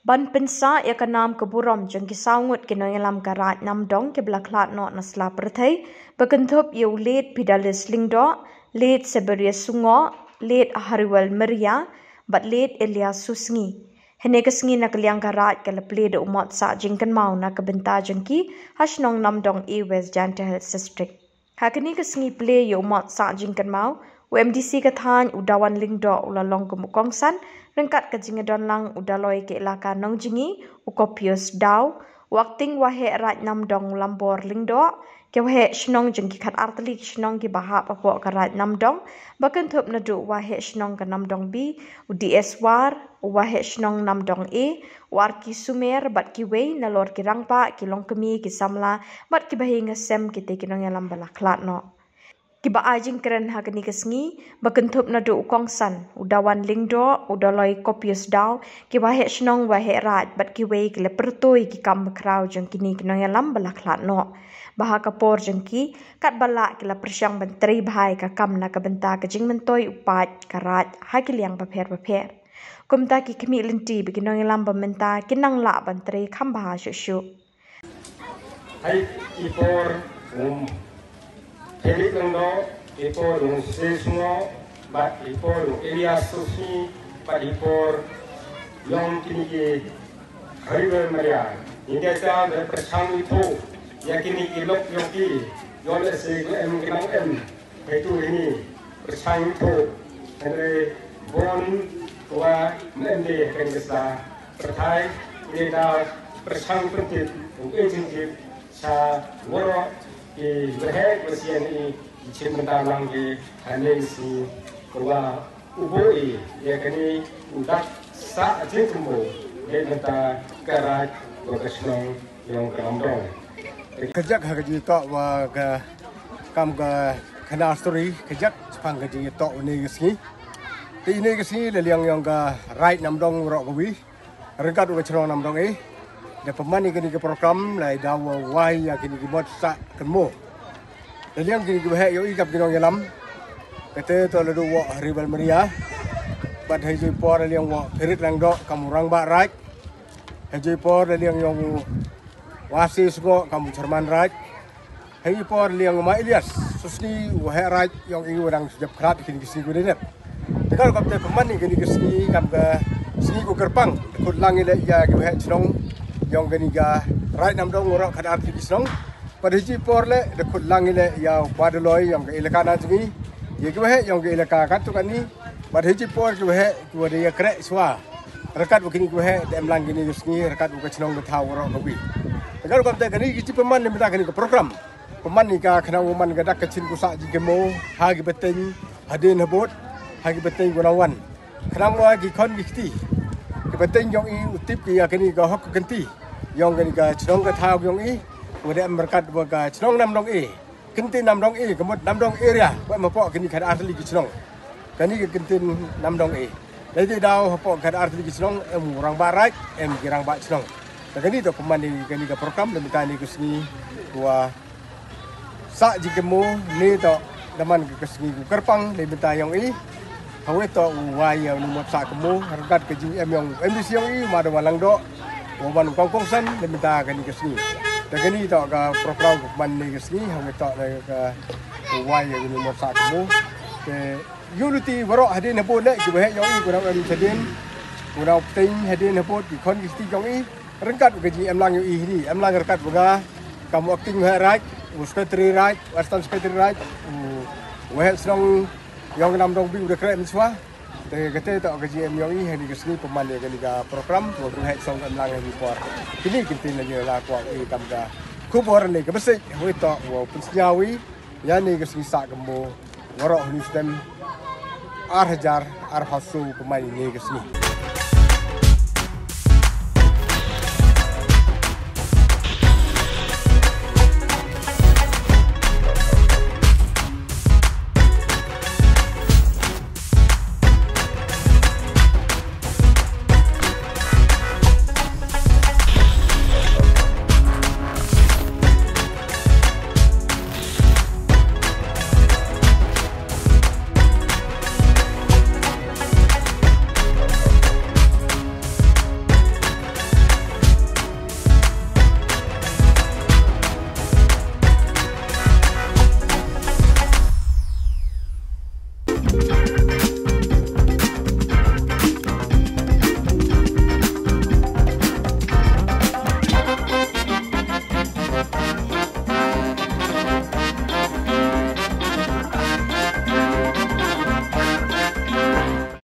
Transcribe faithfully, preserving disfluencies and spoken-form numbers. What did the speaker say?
Ban pynsah ïa ka nam ka burom jong ki saw ngut ki nongïalam ka Raid Namdong kiba la khlad noh na sla pyrthei, ba kynthup ïa u Late Fidelis Lyngdoh, Late Siberius Sungoh, Late Hariwel Maria, bad Late Elias Susngi. Hynne ka sngi na ka liang ka Raid ka la plie da u mot sah jingkynmaw na ka bynta jong ki ha shnong Namdong A, West Jaintia Hills District. Ha kane ka sngi plie ïa u mot sah jingkynmaw, u M D C ka thaiñ u Dawan Lyngdoh u la long kum u kongsan, ryngkat ka jingïadon lang u Daloi ka Elaka Nongjngi, u Kopius Daw, u Acting Waheh Raid Namdong u Lambor Lyngdoh, ki waheh shnong jong ki khat artylli ki shnong kiba hap hapoh ka Raid Namdong, ba kynthup naduh u waheh shnong ka Namdong B, u D S War, u waheh shnong Namdong A, u Arki Sumer, bad kiwei nalor ki rangbah, ki longkmie, ki samla, bad kiba ha ïing ha sem, kitei ki nongïalam ba la khlad noh. Kiba ai jingkren ha kane ka sngi, ba kynthup naduh u kongsan, u Dawan Lyngdoh, u Daloi Kopius Daw, ki waheh shnong, waheh raid, bad kiwei ki la pyrthuh ïa ki kam ba khraw jong kine ki nongïalam ba la khlad noh. Ba ha ka por jong ki, katba lah ki la pyrshang ban trei bha ïa ka kam na ka bynta ka jingmyntoi u paid ka Raid ha ki liang bapher bapher. Kumta ki khmih lynti ba ki nongïalam ba mynta kin nang lah ban trei kham bha shuh shuh. Hai i por um Felix Lyngdoh, i por um Sesmo, bad i por um Elias Susngi, bad i por yong kini ki Hariwel Maria. India cha da pyrshang i tho ïa kini ki lok yong ki, yong le se ki em ki nang em. Hei tu hini pyrshang tho, hynrei bun wa mlem de keng kesa pyrthai, ngi da pyrshang pyntip, u e jingtip sa woro ki waheh wasian i chim bynta lang ki hanin si wa u bo i ïa kani u dak sa jingkymbo de bynta ka Raid wa ka shnong yong ka Namdong. Kajak ha ka jingtoh wa ka kam ka khana story kajak chapang ka jingtoh une ka sngi. Te une ka sngi la liang yong ka Raid Namdong roh ka wi. Ryngkat u ka chnong Namdong e. Da pynman ïa kini ki program la da wa wai ïa kini ki mot sah kynmo. La liang kini ki waheh ïoh i kam ki nongïalam. Kate to la du wa Hariwel Maria. Bad ha jingpor la liang wa Felix Lyngdoh kam u rangbah Raid. Ha jingpor la liang yong u Wasi Sungoh kam u chairman Raid. Ha jingpor la liang u ma Elias Susngi u waheh Raid yong i wa dang shu jop khrat kini ki sngi ku dei dep. Te ka rukom te pynman ïa kini ki sngi kam ka sngi ku kyrpang. Khut lang i le ïa ki waheh chnong yong kini ka Raid Namdong waroh khat artylli ki chnong. Bad ha jingpor le da khut lang i le ïa u pa Daloi yong ka Elaka Nongjngi, ïa ki waheh yong ka Elaka katto katne. Bad ha jingpor ki waheh ki wa da ïa kreh shuwa. Ryngkat wa kini ki waheh da em lang kini ki sngi ryngkat wa ka chnong ka thaw waroh ka wi. Te ka rukom te kani ki jingpynman ne mynta kani ka program. Pynman ïa ka khnang wa man ka dak ka jingkhuslai jingkynmaw ha ki bteng hadien habud, ha ki bteng wa nang wan. Khnang wa ki khon ki kti, ki bteng yong i u tip ki ïa kani ka hok ka kynti yong kani ka chnong ka thaw yong i, wa da em ryngkat wa ka chnong Namdong e. Kynti Namdong e, ka mut Namdong area, wa em hapoh kani khat artylli ki chnong. Kani ka kynti Namdong e. Lei te daw hapoh khat artylli ki chnong em u rangbah Raid, em ki rangbah chnong. Te kani to pynman ïa kani ka program da mynta ne ka sngi wa sah jingkynmaw ne to da man ka sngi ku kyrpang da mynta yong i. Hawei to u wai ïa u ni mot sah kynmaw ryngkat ka jingem yong u M D C yong i, ma da wa Lyngdoh, wa man u kong kongsan da mynta kani ka sngi. Te kani to ka program ku pynman ne ka sngi, hawei to da ka u wai ïa u ni mot sah kynmaw. Te ïa u luti waroh hadien habud le ki waheh yong i ku nang em hadien, ku nang pteng hadien habud ki khon ki kti yong i. Ryngkat u ka jingem lang ïa u i hini, em lang ryngkat wa nga kam u acting waheh Raid, u secretary Raid, u assistant secretary Raid, u waheh chnong yong ka Namdong B u da kreh mynshuwa. Te kate to ka jingem yong i hani ka sngi pynman ïa kani ka program wa u waheh chnong em lang ha jingpor. Kini ki ktien la ïa la kwah u i kam ka khubor ne ka message hawei to wa u pynsngew i. Ïa ne ka sngi sah kynmaw waroh hynñiew snem ar hajar arphew saw pynman ïa ne ka sngi.